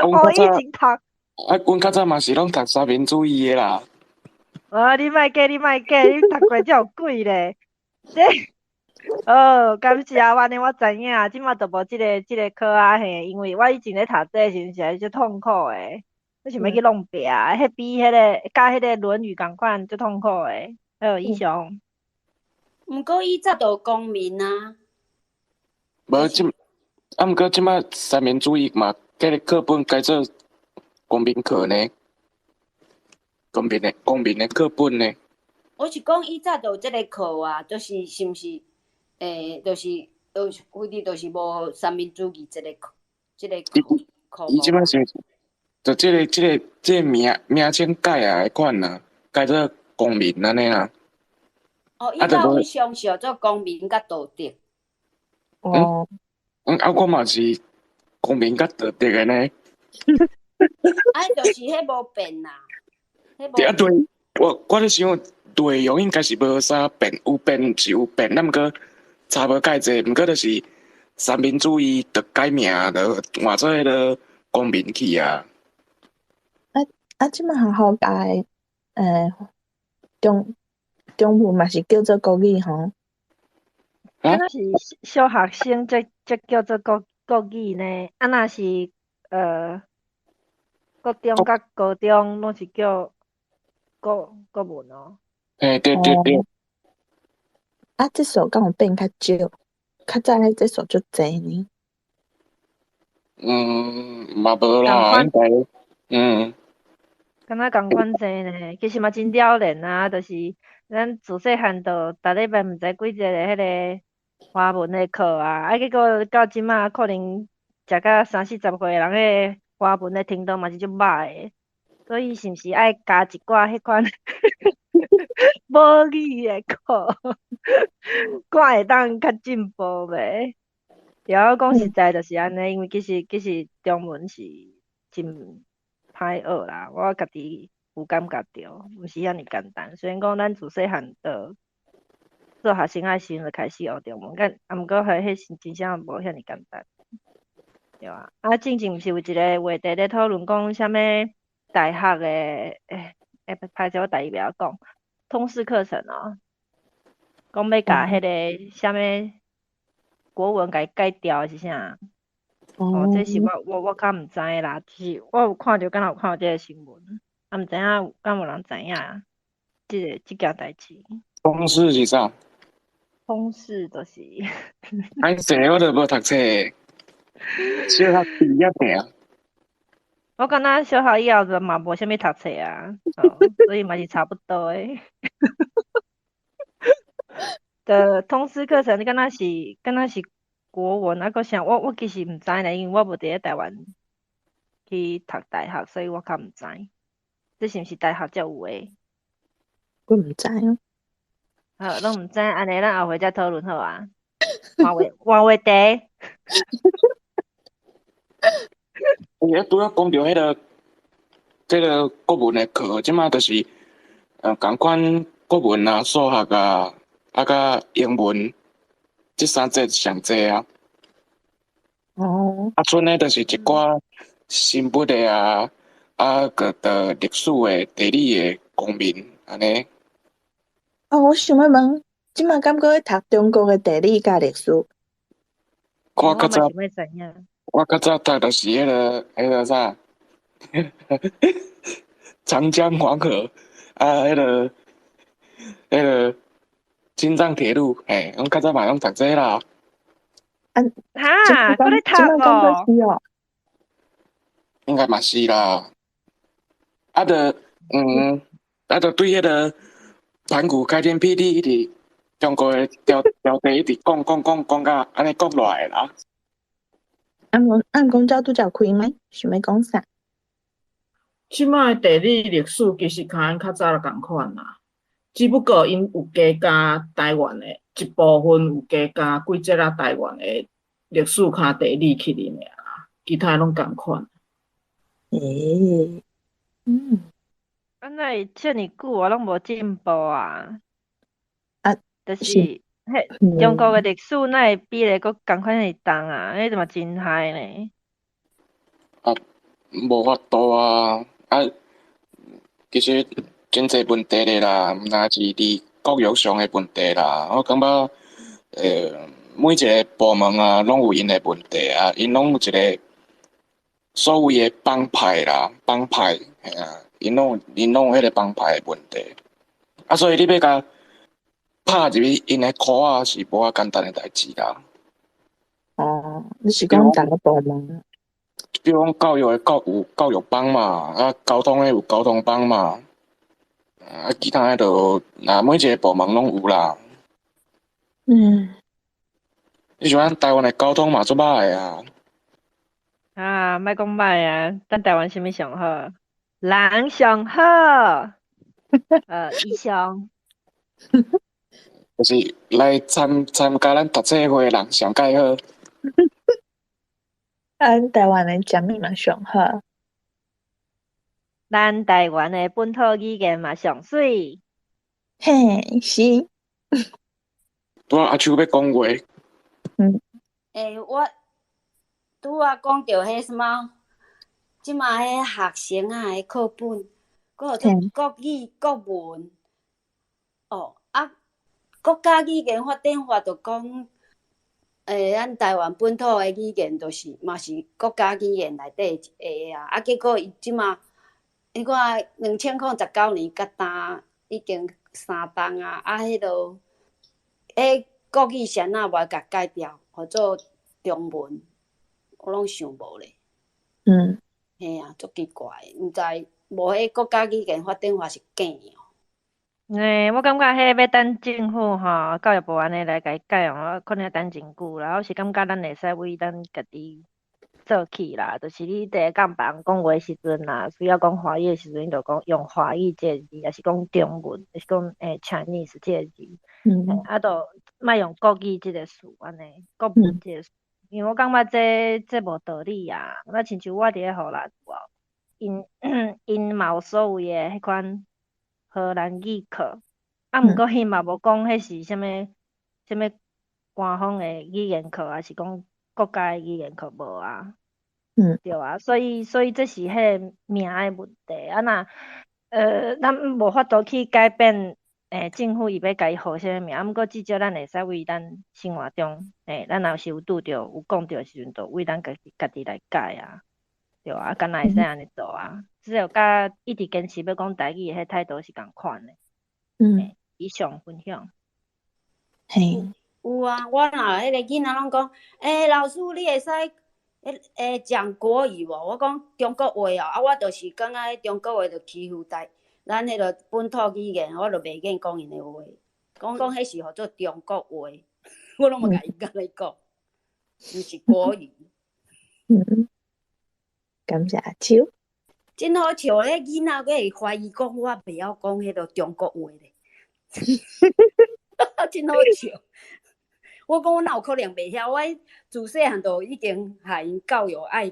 我以前讀。啊，阮較早嘛是攏讀三民主義的啦。啊！你莫假，你莫假，你讀過才有鬼咧。這哦，感謝，按呢我知影，這馬就無這個課啊嘿，因為我以前咧讀冊的時陣實在足痛苦的，我想欲去弄壁，彼比彼個佮彼個《論語》仝款，足痛苦的。好，以上。毋過以早就有公民啊。無這，啊，毋過這馬三民主義嘛，這个課本改做公民課呢？公民的課本呢？我是講以早就有這个課啊，就是是毋是？就是非得就是無三民主義這个課，這个課。伊這擺是，就這個名稱改啊，彼款啊，改做公民按呢啊。哦，以早阮上小做公民佮道德。哦。啊，我嘛是公民佮道德的呢。啊，就是彼無變啦。對啊，對，我咧想內容應該是無啥變，有變是有變，啊，毋過差無介濟，毋過就是三民主義就改名，就換做彼个公民去啊。啊，這馬學校教的，中文嘛是叫做國語吼？敢若是小學生才叫做國語呢？啊，若是國中佮高中攏是叫國文哦。嘿，對對對。啊，節數敢有變較少？較早彼節數足濟呢。嘛無啦，應該，敢若仝款濟呢，其實嘛真了然啊，就是咱自細漢就逐禮拜毋知幾節的彼个華文的課啊，啊結果到這馬可能食甲三四十歲的人，彼个華文的程度嘛是足歹的，所以是毋是愛加一寡彼款母語的課，看會當較進步袂？對啊，我講實在就是按呢，因為其實中文是真歹學啦，我家己有感覺著，毋是遐爾簡單。雖然講咱自細漢就做學生仔時陣就開始學中文，但啊，毋過彼是真正無遐爾簡單，對啊。啊，進前毋是有一个話題咧討論講啥物大學的，歹勢我台語袂曉講，通識課程哦，講欲共彼个啥物國文共伊改掉是啥？哦，這是我較毋知啦，只是我有看著，敢若有看著這个新聞，啊，毋知影敢有人知影這件代誌。通識是啥？通識就是。歹勢，我都無讀冊，小學畢業爾。我感覺小學以後就嘛無啥物讀冊啊，所以嘛是差不多的。的通識課程，你敢若是國文啊？閣啥？我其實毋知呢，因為我無佇咧台灣去讀大學，所以我較毋知。這是毋是大學才有的？我毋知哦。好，攏毋知，按呢咱後回再討論好啊。換話題。欸，拄仔講著這个國文的課，這馬就是，仝款國文啊、數學啊，啊佮英文，這三節上濟啊。哦。啊，賰的就是一寡生物的啊，啊，閣著歷史的、地理的、公民按呢。哦，我想欲問，這馬敢閣咧讀中國的地理佮歷史？我較早，我較早讀就是彼個啥，長江黃河啊，彼個青藏鐵路，嘿，阮較早嘛攏讀這啦。啊，哈，閣咧讀哦？應該嘛是啦。啊，著，啊，著對彼個盤古開天闢地，一直中國的朝代一直講講講講甲按呢講落來啦。啊毋講這拄才有開麥，想欲講啥？這馬的地理歷史其實佮阮較早仝款啦，只不過𪜶有加加台灣的一部分，有加加幾節仔台灣的歷史加地理去裡面啦，其他攏仝款。啊，哪會遮爾久啊，攏無進步啊？啊，就是彼中國的歷史，哪會比例閣仝款遐爾重啊？彼嘛真害呢。啊，無法度啊！啊，其實真濟問題咧啦，毋但是佇教育上的問題啦。我感覺，每一个部門啊，攏有𪜶的問題啊，𪜶攏有一个所謂的幫派啦，幫派，嘿啊，𪜶攏有彼个幫派的問題。啊，所以你欲共拍入去𪜶的箍仔是無遐簡單的代誌啦。哦，你是講逐个部門？比如講教育的教有教育幫嘛，啊，交通的有交通幫嘛，啊，其他的就若每一个部門攏有啦。你像咱台灣的交通嘛，足歹的啊。啊，莫講歹啊，咱台灣啥物上好？人上好。以上。就是來參加咱讀冊會的人上蓋好。咱台灣的食物嘛上好。咱台灣的本土語言嘛上媠。嘿，是。拄仔阿秋欲講話。欸，我拄仔講著彼什麼，這馬彼學生仔的課本，閣號做國語、國文。哦，啊，國家語言發展法就講，欸，咱台灣本土的語言就是嘛是國家語言內底一個啊，啊，結果伊這馬，你看2019年佮今已經3冬啊，啊，彼落，彼國語是按怎無共改掉，予做中文，我攏想無咧。嘿啊，足奇怪的，毋知無彼國家語言發展法是假的哦。欸，我感覺彼欲等政府吼，教育部按呢來共伊改哦，可能欲等真久啦。我是感覺咱會使為咱家己做起啦，就是你佇咧共別人講話的時陣啦，需要講華語的時陣，你就講用華語這个字，抑是講中文，抑是講Chinese 這个字。啊，就莫用國語這个詞按呢，國文這个詞，因為我感覺這無道理啊。那親像我佇咧荷蘭有無，𪜶嘛有所謂的彼款荷蘭語課，啊，毋過彼嘛無講彼是啥物啥物官方的語言課，抑是講國家的語言課無啊。對啊，所以這是彼个名的問題。啊若咱無法度去改變，政府伊欲共伊號啥物名，啊，毋過至少咱會使為咱生活中，咱若是有拄著有講著的時陣，就為咱家己家己來改啊。對啊，敢若會使按呢做啊。這個佮一直堅持欲講台語的彼態度是仝款的。以上分享。嘿。有啊，我若彼個囡仔攏講，欸，老師你會使，欸，講國語無？我講中國話哦，啊，我就是感覺彼中國話就欺負台，咱彼个本土語言，我就袂願講𪜶的話，講講彼是號做中國話，我攏嘛共𪜶按呢講，毋是國語。嗯，感謝阿秋。真好笑，彼囡仔閣會懷疑講我袂曉講彼个中國話咧，真好笑。我講我哪有可能袂曉？我自細漢就已經予𪜶教育愛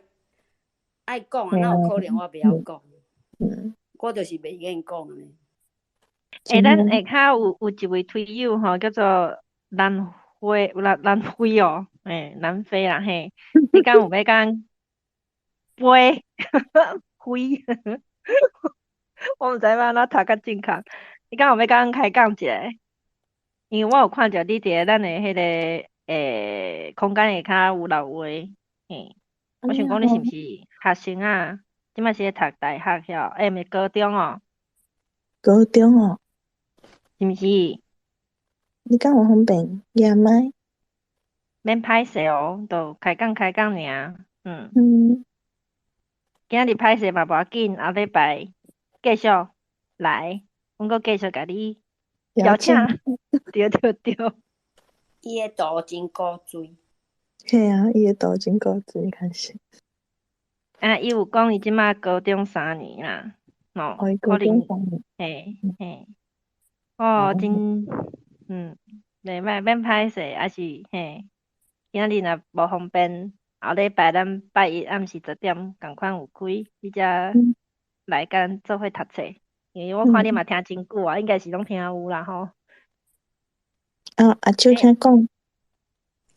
愛講啊，哪有可能我袂曉講？我就是袂願講按呢。欸，咱下跤有一位推友吼，叫做南非南南非哦，欸，南非啦嘿，你敢有欲共阮飛飛？我毋知欲按怎讀較正確。你敢有欲共阮開講一下？因為我有看著你佇咧咱的彼个空間下跤有留話，嘿，我想講你是毋是學生啊？這擺是咧讀大學遐？欸，毋是高中哦。高中哦。是毋是？你敢有方便？舉麥？免歹勢哦，就開講開講爾，嗯。今仔日歹勢嘛無要緊，後禮拜繼續來，阮閣繼續共你邀請。對對對。伊的圖真古錐。嘿啊，伊的圖真古錐，確實。啊，伊有講伊這擺高中3年啦，吼，哦，伊高中3年。嘿，嘿。哦，真，袂歹，免歹勢，抑是嘿，今仔日若無方便，後禮拜咱拜一暗時10點仝款有開，你才來共咱做伙讀冊。因為我看你嘛聽真久啊，應該是攏聽有啦吼。啊，阿秋請講。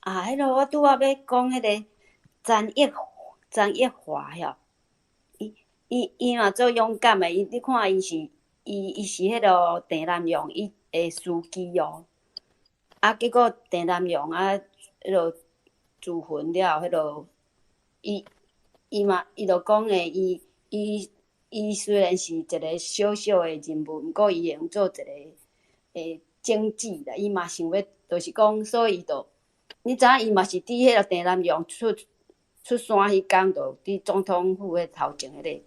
啊，彼个我拄仔欲講彼个詹益華遐，伊嘛足勇敢的，伊你看伊是伊伊是彼个鄭南榕，伊的司機哦。啊，結果鄭南榕啊，彼落自焚了，彼落伊伊嘛，伊就講的，伊雖然是一个小小的人物，毋過伊會用做一個政治啦，伊嘛想欲，就是講，所以伊就，你知影伊嘛是佇彼个鄭南榕出山彼工，就佇總統府彼頭前彼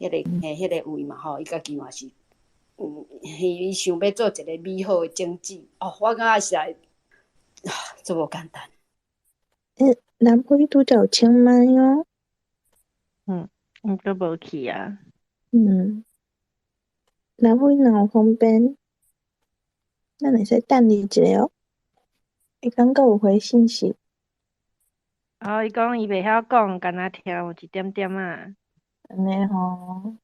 個位嘛吼，伊家己嘛是，伊想欲做一个美好的政治，哦，我感覺實在，足無簡單。欸，南非拄才有清邁哦。嗯，毋過無去啊。嗯，南非若有方便，咱會使等伊一下哦。伊敢閣有回信息？哦，伊講伊袂曉講，干焦聽有一點點仔。按呢吼，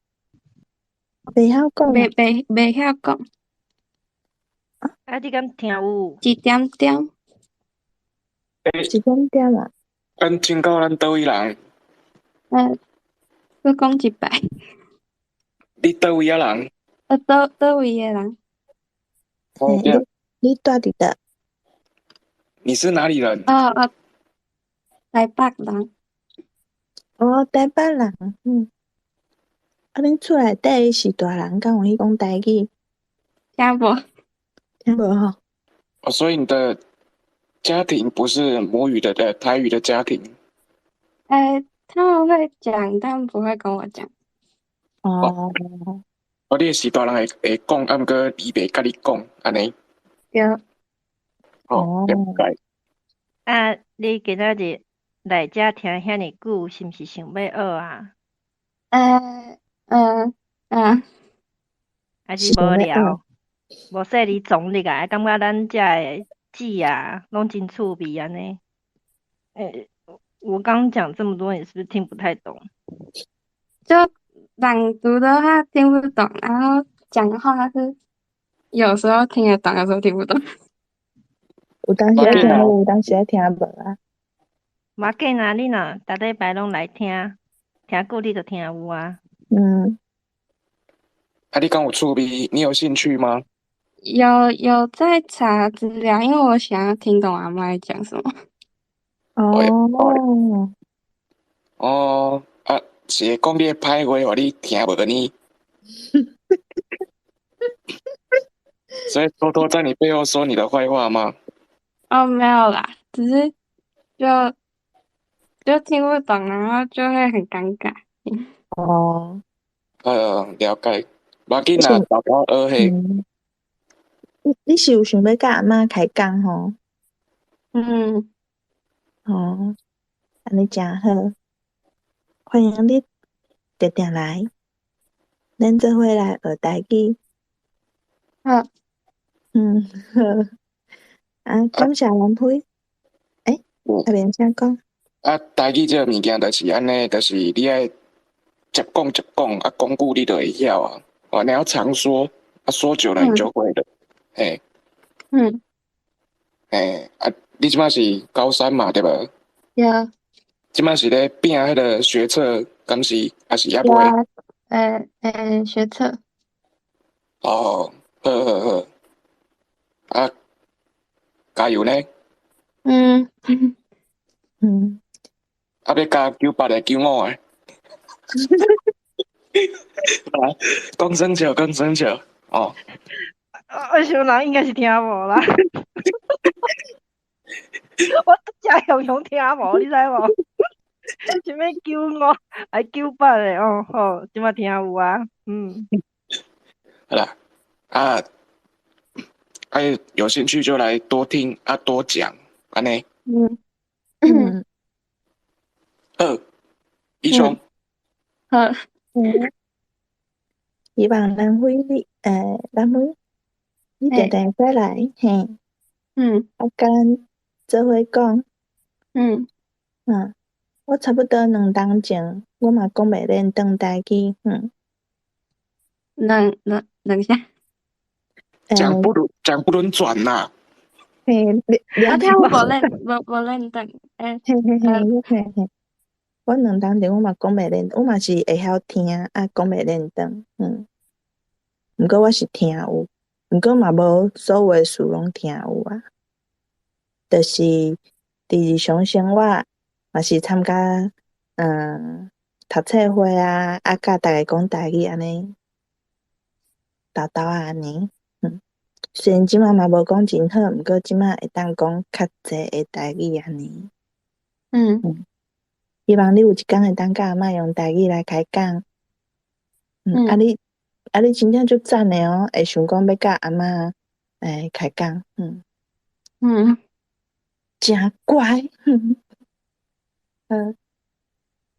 袂曉講。袂曉講。啊，你敢聽有？一點點。一點點啊。咱請教咱佗位人？閣講一擺。你佗位仔人？佗位的人？哦，你住佇佗？你是哪裡人？哦，台北人。哦，台北人，嗯。啊，恁厝內底是大人，敢有去講台語？聽無？聽無吼？哦，所以你的家庭不是母語的台語的家庭？欸，他們會講，但不會跟我講。哦。哦，你是大人會講，啊，毋過伊袂佮你講，按呢？對。哦，了解。啊，你今仔日來遮聽遐爾久，是毋是想欲學啊？嗯。還是無聊？無說你總力啊，感覺咱遮的姊啊，攏真趣味按呢。欸，我剛講這麼多，你是不是聽不太懂？就朗讀的話聽不懂，然後講話是有時候聽得懂，有時候聽不懂。有當時聽有，有當時聽無啊。無要緊啊，你若逐禮拜攏來聽，聽久你就聽有啊。嗯。啊，你敢有趣味？你有興趣嗎？有在查資料，因為我想要聽懂阿嬤在講什麼。哦。哦，啊，是會講你的歹話，予你聽無呢？所以偷偷在你背後說你的壞話嗎？哦，沒有啦，只是就聽不懂，然後就會很尷尬。哦。了解。無要緊啦，沓沓學嘿。你是有想欲佮阿嬤開講吼？嗯。哦，按呢誠好，歡迎你定定來，咱做伙來學台語。好。嗯，好。啊，感謝南非。欸，阿明請講。啊，台語這个物件就是按呢，就是你愛捷講捷講，啊，講久你就會曉啊。哦，你要常說，啊，說久了你就會了。嘿。嗯。嘿，啊，你這擺是高三嘛，對無？對。這擺是咧拚彼个學測，敢是？抑是猶未？學測。哦，好好好。啊，加油呢！嗯。嗯。啊，欲加98的95的。講耍笑，講耍笑，哦。我想人應該是聽無啦。我真雄雄聽無，你知無？啥物95，還98的哦，好，這擺聽有啊，嗯。好啦，啊，有興趣就來多聽啊，多講，按呢。嗯。嗯。好，以上。好。嗯。希望南非你，南非，你定定會來，嘿。嗯。啊，佮咱做伙講。嗯。嗯，我差不多2冬前，我嘛講袂輪轉台語，嗯。兩啥？講不輪轉啦。嘿，啊，聽無輪，無輪轉，欸。嘿嘿嘿嘿嘿。我2冬前我嘛講袂輪，我嘛是會曉聽，啊，講袂輪轉，嗯。毋過我是聽有。毋過嘛無所有的詞攏聽有啊。就是佇日常生活，若是參加讀冊會啊，啊佮逐家講台語按呢，沓沓仔按呢。雖然這馬嘛無講真好，毋過這馬會當講較濟的台語按呢。希望你有一工會當佮阿嬤用台語來開講。啊你真正足讚的哦，會想講欲佮阿嬤開講。誠乖。好，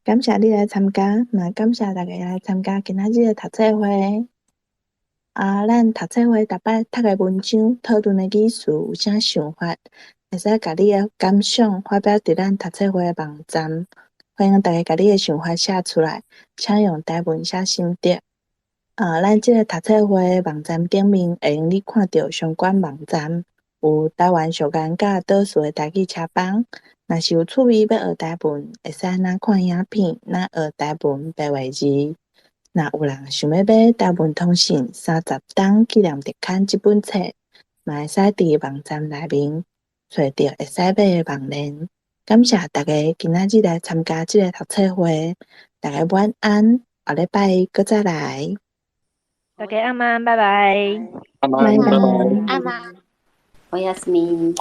感謝你來參加，嘛感謝大家來參加今仔日的讀冊會。啊，咱讀冊會逐擺讀的文章、討論的語詞有啥想法，會使共你的感想發表佇咱讀冊會的網站。歡迎大家共你的想法寫出來，請用台文寫心得。啊，咱這个讀冊會網站頂面會用你看著相關網站，有台灣屬岩佮島嶼的台語車幫。若是有趣味欲學台文，會使若看影片，若學台文白話字。若有人想欲買《台文通信30冬紀念特刊》這本冊，嘛會使佇網站內面揣著會使買的網連。感謝大家今仔日來參加這个讀冊會，大家晚安，後禮拜閣再來。大家暗安，拜拜。暗安，拜拜。暗安。おやすみ。